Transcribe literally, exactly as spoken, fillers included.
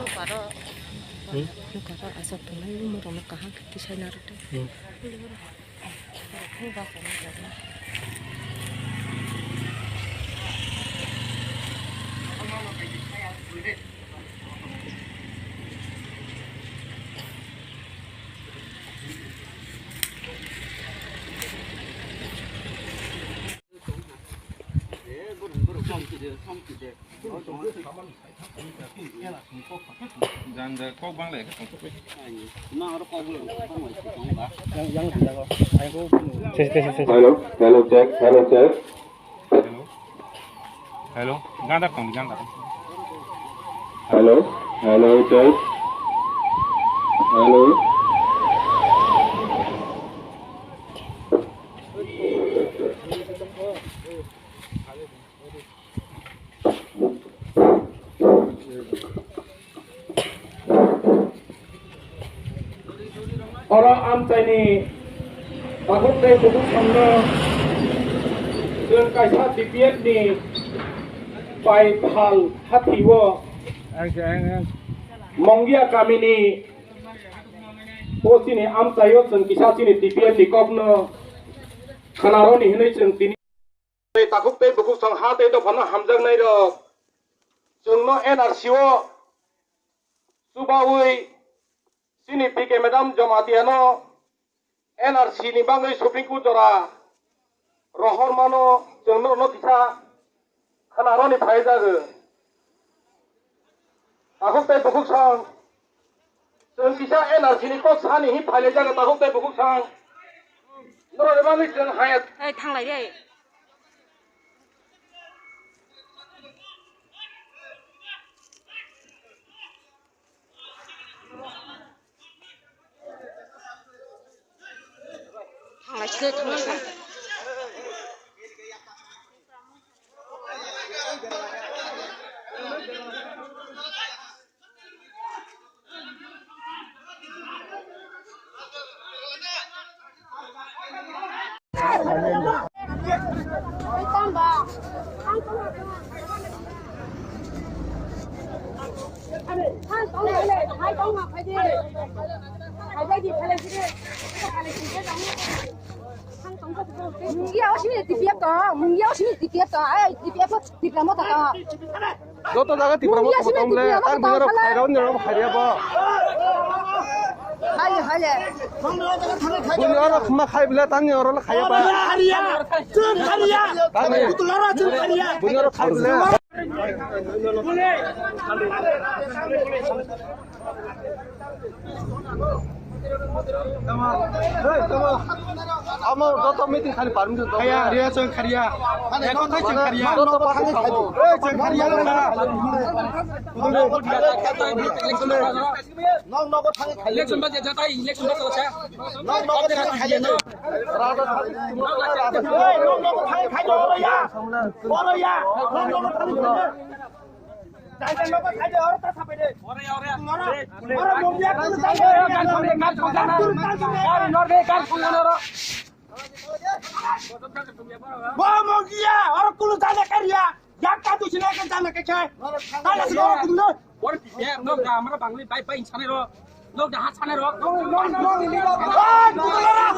Nukaro, nukaro asok tongnai, umorokno kaham khe tisai narwkdi. Hello, hello, check, hello, check. Hello, hello, ganda tong, ganda. Hello, hello, check. Hello. Oro amchaini takhuk tei bukhuk songno chwng kaisa B P F ni pai phal hathio Mongia kamini o chini amchaio chwng kisa chini T P F ni kokno khwnaroni hwnwi chwng tini. Takhuk tei bukhuk song ha tei dophano hamjaknai rok, chwngno N R C o chubaui chini P K madam Jamatia no N R C ni bagwi Supreme Court jora rohor mano, chwng norokno kisa khwnaroni phai jago. Takhuk tei bukhuk song. Chwng kisa N R C ni kok sani hi phailai jaga takhuk tei bukhuk song. Norok ni bagwi chwng haya. Ei, thanglai de. Thanglai sile, thanglai sile. Mungia o sini T P F to, mungia o sini T P F to, ai T P F Tipra Motha to. Joto jaga Tipra Motha to mle, tar bini oro khairok ni oro khairiya bo. Hai, hai. Bini oro khma khai bile, tani oro khaiya ba. Tani. Bini oro khai bile. Amo joto meeting khani permission tong. Khaya, riya chwng khariya. Ekho thai chwng khariya. Joto thangwi khaidi. Ei chwng khariya. Nok nogo thangwi khaidi. Election ba jata, election ba jata. Nok nogo thangwi khaidi. Ei nok nogo thangwi khaidi, oro ya. Oro ya. Nok nogo thangwi khaidi. Bo mogia, oro kulu jana kariya. Yak ka tu sine ke jana ke ke. Tala sine oro kulu. Oro ya, no ga, amra bangli bai bai insane ro. Nok da hat sane ro. Nok, nok, nok, nok. Hey, kudu la.